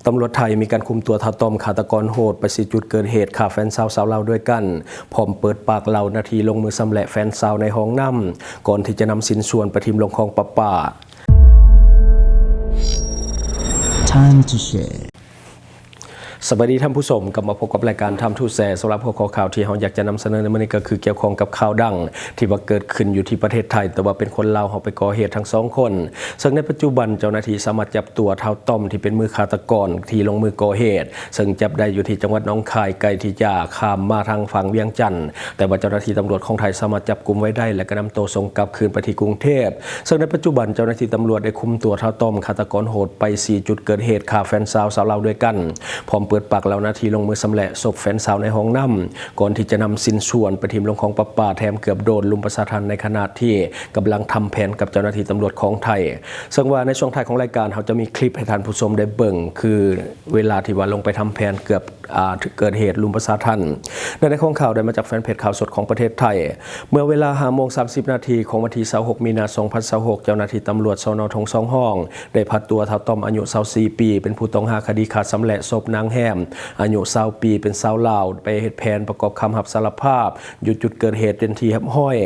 ຕຳຫຼວດໄທມີການຄຸມຕົວທ້າວຕ້ອມ ຄາດຕະກອນໂຫດ ໄປຊີ້ຈຸດເກີດເຫດຂ້າແຟນສາວຊາວລາວດ້ວຍກັນ, ພ້ອມເປີດປາກເລົ່ານາທີລົງມືຊຳແຫຼະແຟນສາວໃນຫ້ອງນ້ຳ ກ່ອນທີ່ຈະນຳຊິ້ນສ່ວນໄປຖິ້ມລົງຄອງປະປາ. Time to share. ສະບາຍດີທ່ານຜູ້ຊົມ, ກັບມາພົບກັບລາຍການ Time to Share. ສຳລັບຫົວຂໍ້ຂ່າວທີ່ເຮົາຢາກຈະນຳສະເໜີໃນມື້ນີ້ ກໍຄືກ່ຽວຂ້ອງກັບຂ່າວດັງທີ່ວ່າເກີດຂຶ້ນຢູ່ທີ່ປະເທດໄທ, ແຕ່ວ່າເປັນຄົນລາວເຮົາໄປກໍ່ເຫດທັງສອງຄົນ. ເຊິ່ງໃນປັດຈຸບັນເຈົ້າໜ້າທີ່ສາມາດຈັບຕົວທ້າວຕ້ອມທີ່ເປັນມືຄາດຕະກອນທີ່ລົງມືກໍ່ເຫດ, ເຊິ່ງຈັບໄດ້ຢູ່ທີ່ຈັງຫວັດໜອງຄາຍ ໃກ້ທີ່ຈະຂ້າມມາທາງຝັ່ງວຽງຈັນ, ແຕ່ວ່າເຈົ້າໜ້າທີ່ຕຳຫຼວດຂອງໄທສາມາດຈັບກຸມໄວ້ໄດ້ ແລະ ກໍນຳໂຕສົ່ງກັບຄືນໄປທີ່ກຸງເທບ. ເຊິ່ງໃນປັດຈຸບັນເຈົ້າໜ້າທີ່ຕຳຫຼວດໄດ້ຄຸມຕົວທ້າວຕ້ອມຄາດຕະກອນໂຫດໄປຊີ້ຈຸດເກີດເຫດຂ້າແຟນສາວຊາວລາວດ້ວຍກັນ, ພ້ອມເປີດປາກເລົ່ານາທີລົງມືຊຳແຫຼະສົບແຟນສາວໃນຫ້ອງນ້ຳ ກ່ອນທີ່ຈະນຳຊິ້ນສ່ວນໄປຖິ້ມລົງຄອງປະປາ, ແຖມເກືອບໂດນລຸມປະຊາທັນໃນຂະນະທີ່ກຳລັງທຳແຜນກັບເຈົ້າໜ້າທີ່ຕຳຫຼວດຂອງໄທ. ເຊິ່ງວ່າໃນຊ່ວງທ້າຍຂອງລາຍການ ເຮົາຈະມີຄລິບໃຫ້ທ່ານຜູ້ຊົມໄດ້ເບິ່ງ ຄືເວລາທີ່ວ່າລົງໄປທຳແຜນເກືອບ ອາ ເກີດເຫດລຸມປະຊາທັນ. ເນື້ອໃນຂອງຂ່າວໄດ້ມາຈາກແຟນເພຈຂ່າວສົດຂອງປະເທດໄທ. ເມື່ອເວລາຫ້າໂມງສາມສິບນາທີຂອງວັນທີຊາວຫົກ ມີນາ ສອງພັນຊາວຫົກ ເຈົ້າໜ້າທີ່ຕຳຫຼວດ ສນ ທົ່ງສອງຫ້ອງ ໄດ້ພາຕົວທ້າວຕ້ອມ ອາຍຸຊາວສີ່ປີ ເປັນຜູ້ຕ້ອງຫາຄະດີຂ້າຊຳແຫຼະສົບນາງແຮມ ອາຍຸຊາວປີ ເປັນຊາວລາວ ໄປເຮັດແຜນປະກອບຄຳຮັບສາລະພາບ ຢູ່ຈຸດເກີດເຫດເປັນທີ່ຮຽບຮ້ອຍ,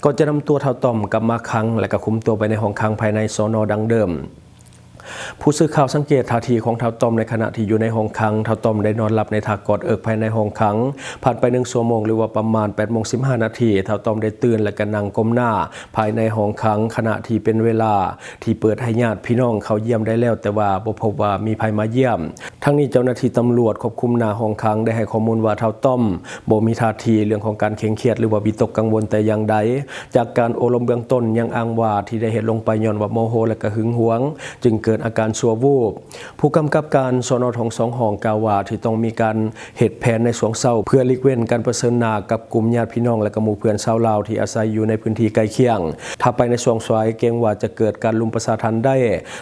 ກ່ອນຈະນຳຕົວທ້າວຕ້ອມກັບມາຂັງ ແລະ ກໍຄຸມຕົວໄວ້ໃນຫ້ອງຂັງພາຍໃນ ສນ ດັ່ງເດີມ. ຜູ້ສື່ຂ່າວສັງເກດທ່າທີຂອງທ້າວຕ້ອມໃນຂະນະທີ່ຢູ່ໃນຫ້ອງຂັງ. ທ້າວຕ້ອມໄດ້ນອນຫຼັບໃນທ່າກອດເອິກພາຍໃນຫ້ອງຂັງ. ຜ່ານໄປໜຶ່ງຊົ່ວໂມງ ຫຼືວ່າປະມານແປດໂມງສິບຫ້ານາທີ, ທ້າວຕ້ອມໄດ້ຕື່ນ ແລະ ກໍນັ່ງກົ້ມໜ້າພາຍໃນຫ້ອງຂັງ. ຂະນະທີ່ເປັນເວລາທີ່ເປີດໃຫ້ຍາດພີ່ນ້ອງເຂົ້າຢ້ຽມໄດ້ແລ້ວ, ແຕ່ວ່າບໍ່ພົບວ່າມີໃຜມາຢ້ຽມ. ທັງນີ້ເຈົ້າໜ້າທີ່ຕຳຫຼວດຄວບຄຸມໜ້າຫ້ອງຂັງໄດ້ໃຫ້ຂໍ້ມູນວ່າ ທ້າວຕ້ອມບໍ່ມີທ່າທີເລື່ອງຂອງການເຄັ່ງຄຽດ ຫຼືວ່າວິຕົກກັງວົນແຕ່ຢ່າງໃດ. ຈາກການໂອ້ລົມເບື້ອງຕົ້ນຍັງອ້າງວ່າທີ່ໄດ້ເຮັດລົງໄປຍ້ອນວ່າໂມໂຫ ແລະ ກະຫຶງຫວງ ຈຶ່ງເກີດອາການຊົ່ວວູບ. ຜູ້ກຳກັບການ ສນ ທົ່ງສອງຫ້ອງ ກ່າວວ່າທີ່ຕ້ອງມີການເຮັດແຜນໃນຊ່ວງເຊົ້າ ເພື່ອຫຼີກເວັ້ນການປະເຊີນໜ້າກັບກຸ່ມຍາດພີ່ນ້ອງ ແລະ ກະໝູ່ເພື່ອນຊາວລາວທີ່ອາໄສຢູ່ໃນພື້ນທີ່ໃກ້ຄຽງ. ຖ້າໄປໃນຊ່ວງສາຍເກງວ່າຈະເກີດການລຸມປະຊາທັນໄດ້.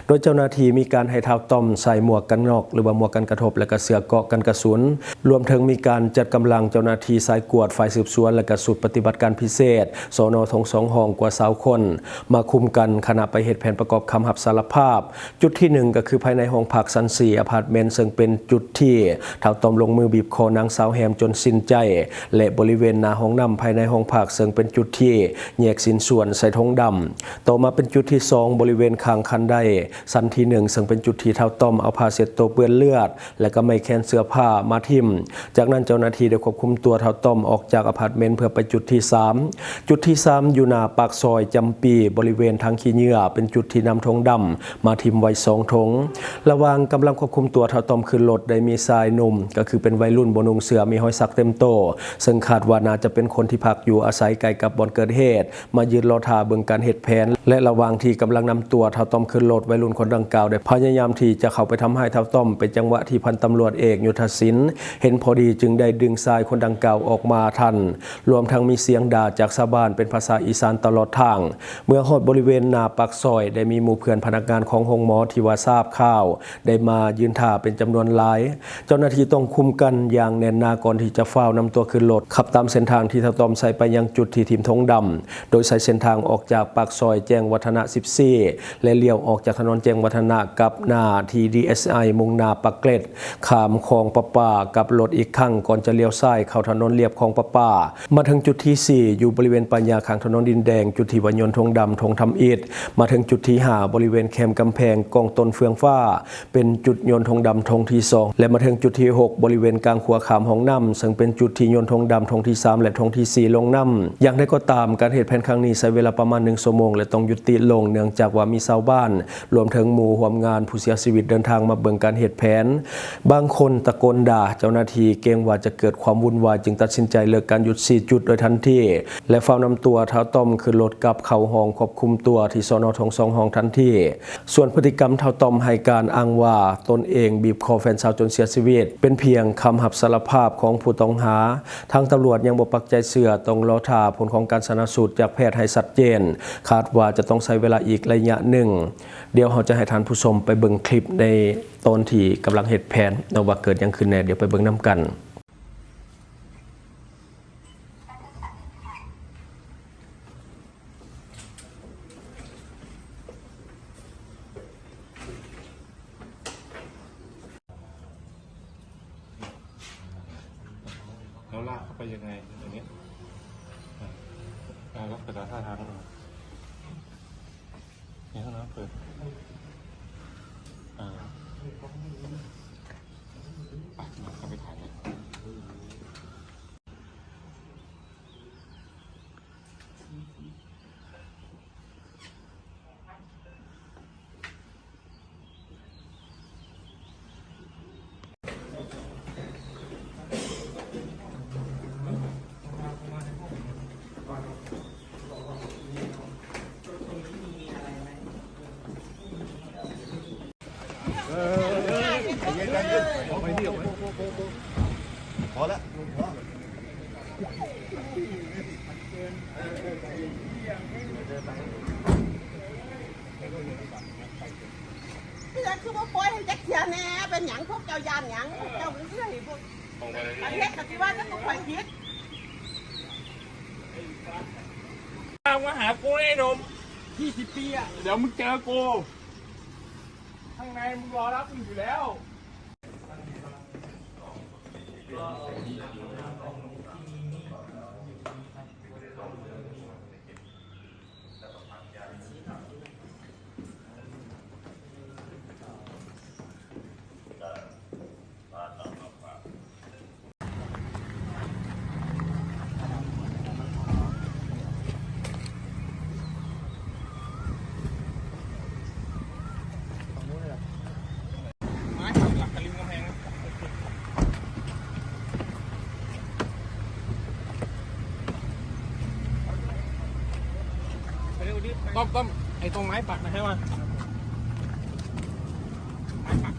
ໂດຍເຈົ້າໜ້າທີ່ມີການໃຫ້ທ້າວຕ້ອມໃສ່ໝວກກັນນັອກ ຫຼືວ່າໝວກກັນກະທົບ ແລະ ກະເສື້ອເກາະກັນກະສຸນ, ລວມເຖິງມີການຈັດກຳລັງເຈົ້າໜ້າທີ່ສາຍກວດ ຝ່າຍສືບສວນ ແລະ ກະຊຸດປະຕິບັດການພິເສດ ສນ ທົ່ງສອງຫ້ອງ ກວ່າຊາວຄົນ ມາຄຸມກັນຂະນະໄປເຮັດແຜນປະກອບຄຳຮັບສາລະພາບ. ຈຸດທີໜຶ່ງ ກໍຄືພາຍໃນຫ້ອງພັກຊັ້ນສີ່ ອາພາດເມັນ ເຊິ່ງເປັນຈຸດທີ່ທ້າວຕ້ອມລົງມືບີບຄໍນາງສາວແຮມຈົນສິ້ນໃຈ ແລະ ບໍລິເວນໜ້າຫ້ອງນ້ຳພາຍໃນຫ້ອງພັກ ເຊິ່ງເປັນຈຸດທີ່ແຍກຊິ້ນສ່ວນໃສ່ຖົງດຳ. ຕໍ່ມາເປັນຈຸດທີສອງ ບໍລິເວນຂ້າງຄັນໄດ ຊັ້ນທີໜຶ່ງ ເຊິ່ງເປັນຈຸດທີ່ທ້າວຕ້ອມເອົາຜ້າເຊັດໂຕເປື້ອນເລືອດ ແລະ ກໍໄມ້ແຂວນເສື້ອຜ້າມາຖິ້ມ. ຈາກນັ້ນເຈົ້າໜ້າທີ່ໄດ້ຄວບຄຸມຕົວທ້າວຕ້ອມອອກຈາກອາພາດເມັນ ເພື່ອໄປຈຸດທີສາມ. ຈຸດທີສາມ ຢູ່ໜ້າປາກຊອຍຈຳປີ ບໍລິເວນຖັງຂີ້ເຫຍື້ອ ເປັນຈຸດທີ່ນຳຖົງດຳມາຖິ້ມໄວ້ສອງຖົງ. ລະຫວ່າງກຳລັງຄວບຄຸມຕົວທ້າວຕ້ອມຂຶ້ນລົດ ໄດ້ມີຊາຍໜຸ່ມ ກໍຄືເປັນໄວລຸ້ນບໍ່ນຸ່ງເສື້ອ ມີຮອຍສັກເຕັມໂຕ ເຊິ່ງຄາດວ່າໜ້າຈະເປັນຄົນທີ່ພັກຢູ່ອາໄສໃກ້ກັບບ່ອນເກີດເຫດ ມາຢືນລໍຖ້າເບິ່ງການເຮັດແຜນ ແລະ ລະຫວ່າງທີ່ກຳລັງນຳຕົວທ້າວຕ້ອມຂຶ້ນລົດ, ໄວລຸ້ນຄົນດັ່ງກ່າວໄດ້ພະຍາຍາມທີ່ຈະເຂົ້າໄປທຳຮ້າຍທ້າວຕ້ອມ, ເປັນຈັງຫວະທີ່ພັນຕຳຫຼວດເອກ ຍຸດທະສິນ ເຫັນພໍດີຈຶ່ງໄດ້ດຶງຊາຍຄົນດັ່ງກ່າວອອກມາທັນ, ລວມທັງມີສຽງດ່າຈາກຊາວບ້ານເປັນພາສາອີສານຕະຫຼອດທາງ. ເມື່ອຮອດບໍລິເວນໜ້າປາກຊອຍ, ໄດ້ມີໝູ່ເພື່ອນພະນັກງານຂອງໂຮງໝໍທີ່ວ່າຊາບຂ່າວ ໄດ້ມາຢືນຖ້າເປັນຈຳນວນຫຼາຍ. ເຈົ້າໜ້າທີ່ຕ້ອງຄຸມກັນຢ່າງແໜ້ນໜາກ່ອນທີ່ຈະຟ້າວນຳຕົວຂຶ້ນລົດ, ຂັບຕາມເສັ້ນທາງທີ່ທ້າວຕ້ອມໃຊ້ໄປຍັງຈຸດທີ່ຖິ້ມຖົງດຳ, ໂດຍໃຊ້ເສັ້ນທາງອອກຈາກປາກຊອຍແຈ້ງວັດທະນະສິບສີ່ ແລະ ລ້ຽວອອກຈາກຖະໜົນແຈ້ງວັດທະນະກັບໜ້າ ທີ ດີ ເອສ ໄອ ມຸ່ງໜ້າປາກເກລັດ, ຂ້າມຄອງປະປາກັບລົດອີກຄັ້ງ ກ່ອນຈະລ້ຽວຊ້າຍເຂົ້າຖະໜົນລຽບຄອງປະປາ. ມາເຖິງຈຸດທີສີ່ ຢູ່ບໍລິເວນປ່າຫຍ້າຂ້າງຖະໜົນດິນແດງ, ຈຸດທີ່ວ່າໂຍນຖົງດຳ, ຖົງທຳອິດ. ມາເຖິງຈຸດທີຫ້າ ບໍລິເວນແຄມກຳແພງກອງຕົ້ນເຟືອງຟ້າ, ເປັນຈຸດໂຍນຖົງດຳຖົງທີສອງ ແລະ ມາເຖິງຈຸດທີຫົກ ບໍລິເວນກາງຂົວຂ້າມຫ້ອງນ້ຳ, ເຊິ່ງເປັນຈຸດທີ່ໂຍນຖົງດຳຖົງທີສາມ ແລະ ຖົງທີສີ່ລົງນ້ຳ. ຢ່າງໃດກໍຕາມ, ການເຮັດແຜນຄັ້ງນີ້ໃຊ້ເວລາປະມານໜຶ່ງຊົ່ວໂມງ ແລະ ຕ້ອງຢຸດຕິລົງ, ເນື່ອງຈາກວ່າມີຊາວບ້ານ ລວມເຖິງໝູ່ຮ່ວມງານຜູ້ເສຍຊີວິດເດີນທາງມາເບິ່ງການເຮັດແຜນ. ບາງຄົນຕະໂກນດ່າເຈົ້າໜ້າທີ່, ເກງວ່າຈະເກີດຄວາມວຸ່ນວາຍ, ຈຶ່ງຕັດສິນໃຈເລີກການຢຸດຊີ້ຈຸດໂດຍທັນທີ ແລະ ຟ້າວນຳຕົວທ້າວຕ້ອມຂຶ້ນລົດກັບເຂົ້າຫ້ອງຄວບຄຸມຕົວທີ່ ສນ ທົ່ງສອງຫ້ອງ ທັນທີ. ສ່ວນພຶດຕິກຳທ້າວຕ້ອມໃຫ້ການອ້າງວ່າຕົນເອງບີບຄໍແຟນສາວຈົນເສຍຊີວິດ ເປັນພຽງຄຳຮັບສາລະພາບຂອງຜູ້ຕ້ອງຫາ. ທາງຕຳຫຼວດຍັງບໍ່ປັກໃຈເຊື່ອ, ຕ້ອງລໍຖ້າຜົນຂອງການຊະນະສູດຈາກແພດໃຫ້ຊັດເຈນ, ຄາດວ່າຈະຕ້ອງໃຊ້ເວລາອີກໄລຍະໜຶ່ງ. ດຽວເຮົາຈະໃຫ້ທ່ານຜູ້ຊົມໄປເບິ່ງຄລິບໃນຕອນທີ່ກຳລັງເຮັດແຜນເນາະ ວ່າເກີດຫຍັງຂຶ້ນແດ່, ດຽວໄປເບິ່ງນຳກັນ. ลากเข้าไปยังไง อย่างเงี้ย อ่ะ อ่ะ ลักษณะท่าทาง เนี่ย ห้องน้ำเปิด อ่า ไป เข้าไปถ่ายเลย พอแล้ว เทื่อคือบ่ปล่อยให้จักเทื่อแน่ เป็นหยังพวกเจ้าย้านหยัง พวกเจ้ามันสิให้พวกประเทศก็สิว่าแต่ตัวข่อยผิด มาหากูไอ้หนุ่ม ยี่สิบปีอะ เดี๋ยวมึงเจอกู ข้างในมึงรอรับมึงอยู่แล้ว ต้อม ต้อม ไอ้ตรงไม้ปักนะ ให้มา ไม้ปัก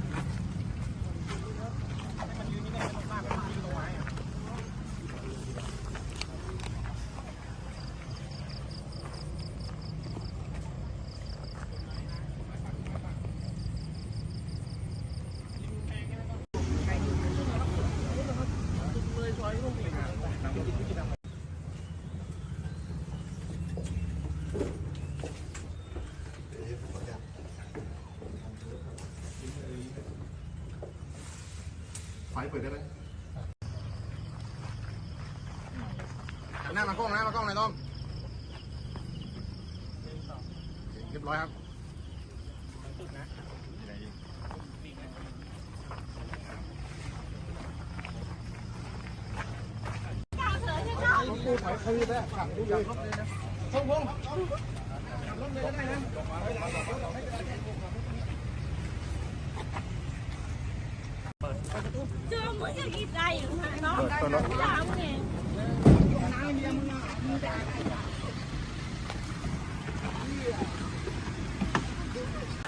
ให้มันยืนนี่ไง มันต้องลากไปยืนตรงไม้อะ ไฟเปิดได้ไหม หันหน้ามากล้องนะ มากล้องหน่อย ต้อม เรียบร้อยครับ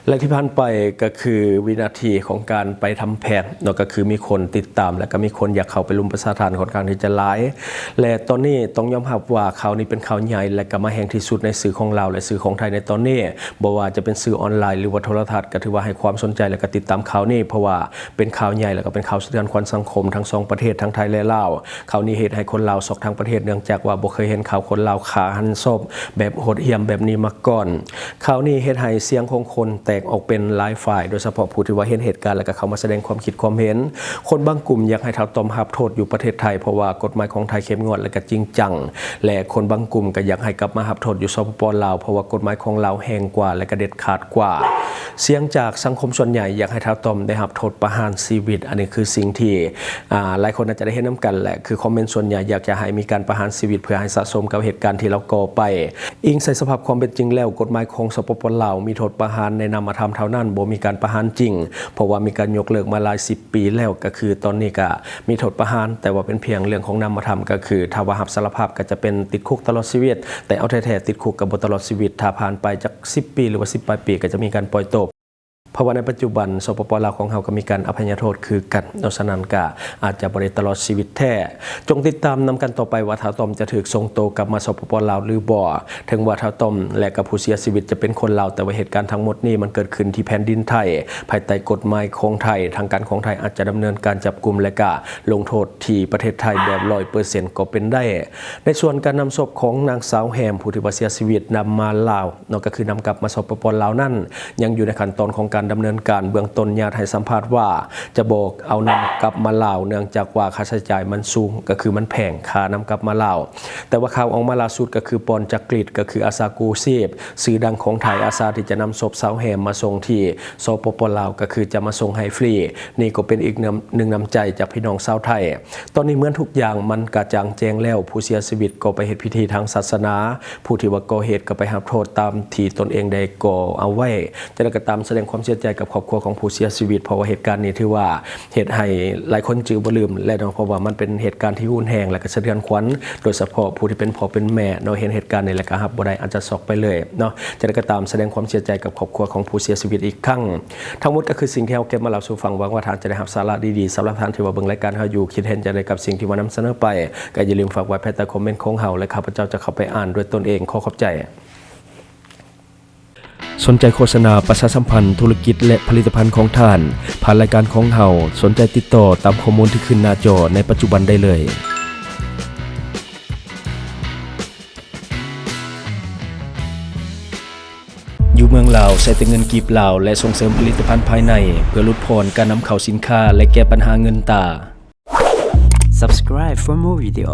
ແລະທີ່ຜ່ານໄປກໍຄືວິນາທີຂອງການໄປທຳແຜນເນາະ ກໍຄືມີຄົນຕິດຕາມ ແລະກໍມີຄົນຢາກເຂົ້າໄປລຸມປະຊາທານຂ້ອນຂ້າງທີ່ຈະຫຼາຍ ແລະຕອນນີ້ຕ້ອງຍອມຮັບວ່າຂ່າວນີ້ເປັນຂ່າວໃຫຍ່ ແລະກໍມາແຮງທີ່ສຸດໃນສື່ຂອງລາວ ແລະສື່ຂອງໄທໃນຕອນນີ້. ບໍ່ວ່າຈະເປັນສື່ອອນລາຍ ຫຼືວ່າໂທລະທັດ ກໍຖືວ່າໃຫ້ຄວາມສົນໃຈ ແລະກໍຕິດຕາມຂ່າວນີ້ ເພາະວ່າເປັນຂ່າວໃຫຍ່ ແລະກໍເປັນຂ່າວສະເທືອນຂວັນສັງຄົມທັງສອງປະເທດ ທັງໄທ ແລະ ລາວ. ຂ່າວນີ້ເຮັດໃຫ້ຄົນລາວຊັອກທັງປະເທດ ເນື່ອງຈາກວ່າບໍ່ເຄີຍເຫັນຂ່າວຄົນລາວຂ້າຫັນສອບແບບໂຫດຫ້ຽມແບບນີ້ມາກ່ອນ. ຂ່າວນີ້ເຮັດໃຫ້ສຽງຂອງຄົນແຕກອອກເປັນຫຼາຍຝ່າຍ, ໂດຍສະເພາະຜູ້ທີ່ວ່າເຫັນເຫດການ ແລະກໍເຂົ້າມາສະແດງຄວາມຄິດຄວາມເຫັນ. ຄົນບາງກຸ່ມຢາກໃຫ້ທ້າວຕ້ອມຮັບໂທດຢູ່ປະເທດໄທ ເພາະວ່າກົດໝາຍຂອງໄທເຂັ້ມງວດ ແລະກໍຈິງຈັງ ແລະຄົນບາງກຸ່ມກໍຢາກໃຫ້ກັບມາຮັບໂທດຢູ່ ສປປ ລາວ ເພາະວ່າກົດໝາຍຂອງລາວແຮງກວ່າ ແລະກໍເດັດຂາດກວ່າ. ສຽງຈາກສັງຄົມສ່ວນໃຫຍ່ຢາກໃຫ້ທ້າວຕ້ອມໄດ້ຮັບໂທດປະຫານຊີວິດ. ອັນນີ້ຄືສິ່ງທີ່ ອາ ຫຼາຍຄົນອາດຈະໄດ້ເຫັນນຳກັນ ແລະ ຄືຄອມເມັນສ່ວນໃຫຍ່ຢາກຈະໃຫ້ມີການປະຫານຊີວິດ ເພື່ອໃຫ້ສະສົມກັບເຫດການທີ່ລາວກໍ່ໄປ. ອີງໃສ່ສະພາບຄວາມເປັນຈິງແລ້ວ, ກົດໝາຍຂອງ ສປປ ລາວ ມີໂທດປະຫານໃນນາມອະທຳເທົ່ານັ້ນ, ບໍ່ມີການປະຫານຈິງ, ເພາະວ່າມີການຍົກເລີກມາຫຼາຍສິບປີແລ້ວ. ກໍຄືຕອນນີ້ກະມີໂທດປະຫານ, ແຕ່ວ່າເປັນພຽງເລື່ອງຂອງນາມະທຳ, ກໍຄືຖ້າວ່າຮັບສາລະພາບກໍຈະເປັນຕິດຄຸກຕະຫຼອດຊີວິດ, ແຕ່ເອົາແທ້ໆ ຕິດຄຸກກໍບໍ່ຕະຫຼອດຊີວິດ, ຖ້າຜ່ານໄປຈັກສິບປີ ຫຼືວ່າສິບປາຍປີ ກໍຈະມີການປ່ອຍໂຕ. ເພາະວ່າໃນປັດຈຸບັນ ສປປ ລາວ ຂອງເຮົາກໍມີການອະໄພຍະໂທດຄືກັນ, ເພາະສະນັ້ນກໍອາດຈະບໍ່ໄດ້ຕະຫຼອດຊີວິດແທ້. ຈົ່ງຕິດຕາມນຳກັນຕໍ່ໄປວ່າທ້າວຕ້ອມຈະຖືກສົ່ງໂຕກັບມາ ສປປ ລາວ ຫຼືບໍ່. ເຖິງວ່າທ້າວຕ້ອມ ແລະ ກັບຜູ້ເສຍຊີວິດຈະເປັນຄົນລາວ, ແຕ່ວ່າເຫດການທັງໝົດນີ້ມັນເກີດຂຶ້ນທີ່ແຜ່ນດິນໄທ, ພາຍໃຕ້ກົດໝາຍຂອງໄທ. ທາງການຂອງໄທອາດຈະດຳເນີນການຈັບກຸມ ແລະ ກະລົງໂທດທີ່ປະເທດໄທແບບຮ້ອຍເປີເຊັນກໍເປັນໄດ້. ໃນສ່ວນການນຳສົບຂອງນາງສາວແຮມ ຜູ້ທີ່ວ່າເສຍຊີວິດນຳມາລາວເນາະ ກໍຄືນຳກັບມາ ສປປ ລາວ ນັ້ນ ຍັງຢູ່ໃນຂັ້ນຕອນຂອງກາ ດຳເນີນການເບື້ອງຕົ້ນຍາດໃຫ້ສຳພາດວ່າຈະບໍ່ເອົານຳກັບມາລາວ ເນື່ອງຈາກວ່າຄ່າໃຊ້ຈ່າຍມັນສູງ ກໍຄືມັນແພງ ຄ່ານຳກັບມາລາວ. ແຕ່ວ່າຂ່າວອອກມາລ່າສຸດກໍຄື ປອນ ຈັກກຣິດ ກໍຄືອາສາກູ້ຊີບຊື່ດັງຂອງໄທ ອາສາທີ່ຈະນຳສົບຊາວແຮມມາສົ່ງທີ່ ສປປ ລາວ ກໍຄືຈະມາສົ່ງໃຫ້ຟຣີ. ນີ້ກໍເປັນອີກໜຶ່ງ ໜຶ່ງນ້ຳໃຈຈາກພີ່ນ້ອງຊາວໄທ. ຕອນນີ້ເໝືອນທຸກຢ່າງມັນກະຈ່າງແຈ້ງແລ້ວ, ຜູ້ເສຍຊີວິດກໍໄປເຮັດພິທີທາງສາສະໜາ, ຜູ້ທີ່ວ່າກໍ່ເຫດກໍໄປຮັບໂທດຕາມທີ່ຕົນເອງໄດ້ກໍ່ເອົາໄວ້. ຢ່າງໃດກໍຕາມ ສະແດງຄວາມເສຍໃຈກັບຄອບຄົວຂອງຜູ້ເສຍຊີວິດ, ເພາະວ່າເຫດການນີ້ຖືວ່າເຮັດໃຫ້ຫຼາຍຄົນຈື່ບໍ່ລືມແຫຼະເນາະ, ເພາະວ່າມັນເປັນເຫດການທີ່ຮຸນແຮງ ແລະ ກະສະເທືອນຂວັນ, ໂດຍສະເພາະຜູ້ທີ່ເປັນພໍ່ເປັນແມ່ເນາະ ເຫັນເຫດການນີ້ແລ້ວກະຮັບບໍ່ໄດ້, ອາດຈະຊັອກໄປເລີຍເນາະ. ຢ່າງໃດກໍຕາມ ສະແດງຄວາມເສຍໃຈກັບຄອບຄົວຂອງຜູ້ເສຍຊີວິດອີກຄັ້ງ. ທັງໝົດກໍຄືສິ່ງທີ່ເຮົາເກັບມາເລົ່າສູ່ຟັງ, ຫວັງວ່າທ່ານຈະໄດ້ຮັບສາລະດີໆ. ສຳລັບທ່ານທີ່ວ່າເບິ່ງລາຍການເຮົາຢູ່, ຄິດເຫັນຈັ່ງໃດກັບສິ່ງທີ່ວ່ານຳສະເໜີໄປ, ກໍຢ່າລືມຝາກໄວ້ພາຍໃຕ້ຄອມເມັນຂອງເຮົາ ແລະ ຂ້າພະເຈົ້າຈະເຂົ້າໄປອ່ານດ້ວຍຕົນເອງ. ຂໍຂອບໃຈ. ສົນໃຈໂຄສະນາປະຊາສຳພັນທຸລະກິດ ແລະ ຜະລິດຕະພັນຂອງທ່ານ ຜ່ານລາຍການຂອງເຮົາ, ສົນໃຈຕິດຕໍ່ຕາມຂໍ້ມູນທີ່ຂຶ້ນໜ້າຈໍໃນປັດຈຸບັນໄດ້ເລີຍ. ຢູ່ເມືອງລາວ ໃຊ້ແຕ່ເງິນກີບລາວ ແລະ ສົ່ງເສີມຜະລິດຕະພັນພາຍໃນ ເພື່ອຫຼຸດຜ່ອນການນຳເຂົ້າສິນຄ້າ ແລະ ແກ້ບັນຫາເງິນຕາ. Subscribe for more video.